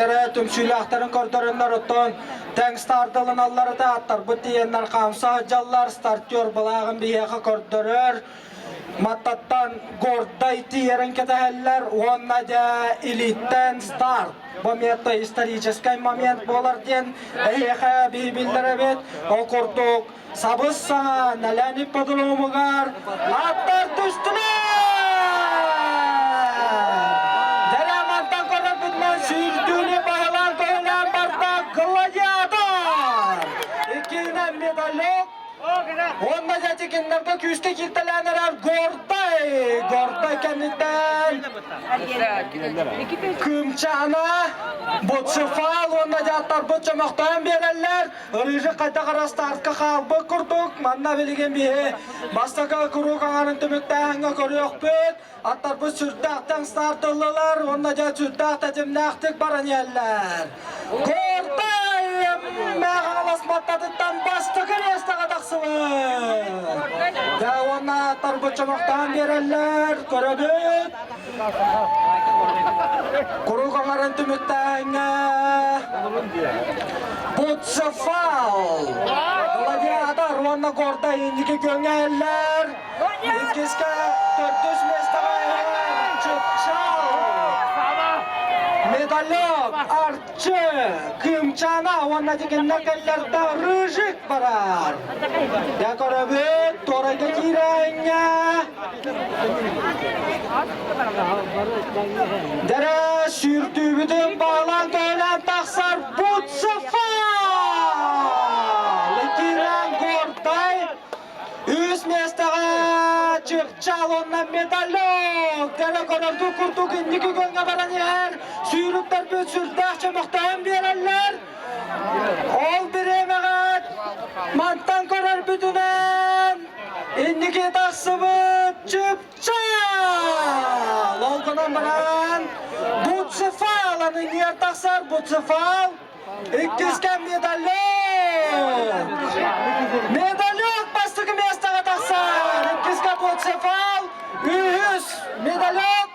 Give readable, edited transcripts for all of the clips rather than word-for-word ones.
Түмсүүлээхтэрин көрдөрөннөр оттон тэҥ стартыланалларыта аттарбыт тиийэннэр хаамса сылдьаллар, стартер былааҕын биһиэхэ көрдөрөр. Маттаттан гордай тиийэрин кэтэһэллэр уонна дьэ илииттэн старт. Бу момент историческай момент буолар диэн эһиэхэ биһи биллэрэбит. Ол курдук Сабыс-саҥа Нэлээн ипподромугар аттар түстүлэр! Дьэрэ мантан көрөрбүтүнэн сүүрдүүнү баһылаан көһүлээн барда Гладиатор! Иккиһинэн медалек Уонна дьэ кинилэргэ күүскэ кииртэлээн эрэр Гордай! Гордай кэнниттэн Кыымчаана, Буцефал уонна дьааттарбыт чөмөхтөөн биэрэллэр. Рыжик хайдах эрэ стартка хаалбыт курдук. Манна билигин биһи бастакы куруук аҥарын түмүктээһиҥҥэ көрүөхпүт. Аттарбыт сүрдээхтэн старт ыллылар уонна дьэ сүрдээх тэтимнээхтик баран иһэллэр. Гордай Мэхалас маттатыттан бастакы миэстэҕэ тахсыбыт. Дьэ уонна аттарбыт чомохтоон биэрэллэр. Көрөбүт. Куруук аҥарын түмүктээһиҥҥэ Буцефал Гладиатор уонна Гордай инники күөҥҥэ Иккискэ төрдүс миэстэҕэ Чыпчаал Медалек Арчы Кыымчаана уонна дикиннэ кэллэрдэ Рыжик барар. Дьэ көрөбүт, туорайга киирээҥҥэ Дэрэ сүүрдүүбүтүн баалаан көһүлээн тахсар Буцефал! Киирэн Гордай үс миэстэҕэ Чыпчаал уонна Медалек! Дэрэ көрөргүт курдук инники күөҥҥэ баран иһэр сүүрүктэрбит сүрдээх чөмөхтөһөн биэрэллэр. Ол бириэмэҕэ мантан көрөрбүтүнэн инники тахсыбыт Чыпчаал! Ол гынан баран Буцефал аны иҥиэр тахсар Буцефал иккискэ медалек! Медалек бастакы миэстэҕэ тахсар! Иккискэ Буцефал, үһүс медалек,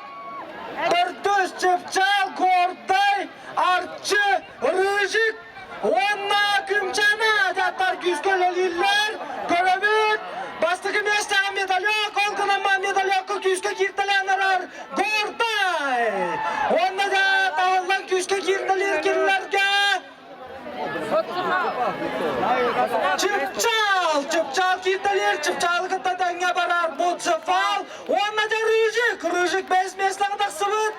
төрдүс Чыпчаал, Гордай, Арчы, Рыжик уонна Күмчээнэ дьахтар күүскэ үлэлииллэр. Көрөбүт, бастакы миэстэҕэ медалек, ол гынан медалекка күүскэ кииртэлээн эрэр Гордай. Уонна да таһыллан күүскэ кииртэлиир кинилэргэ Чыпчаал! Чыпчаал кииртэлиир, Чыпчаалы кытта тэҥҥэ барар Буцефал уонна да Рыжик! Рыжик бэс миэстэҕэ тахсыбыт.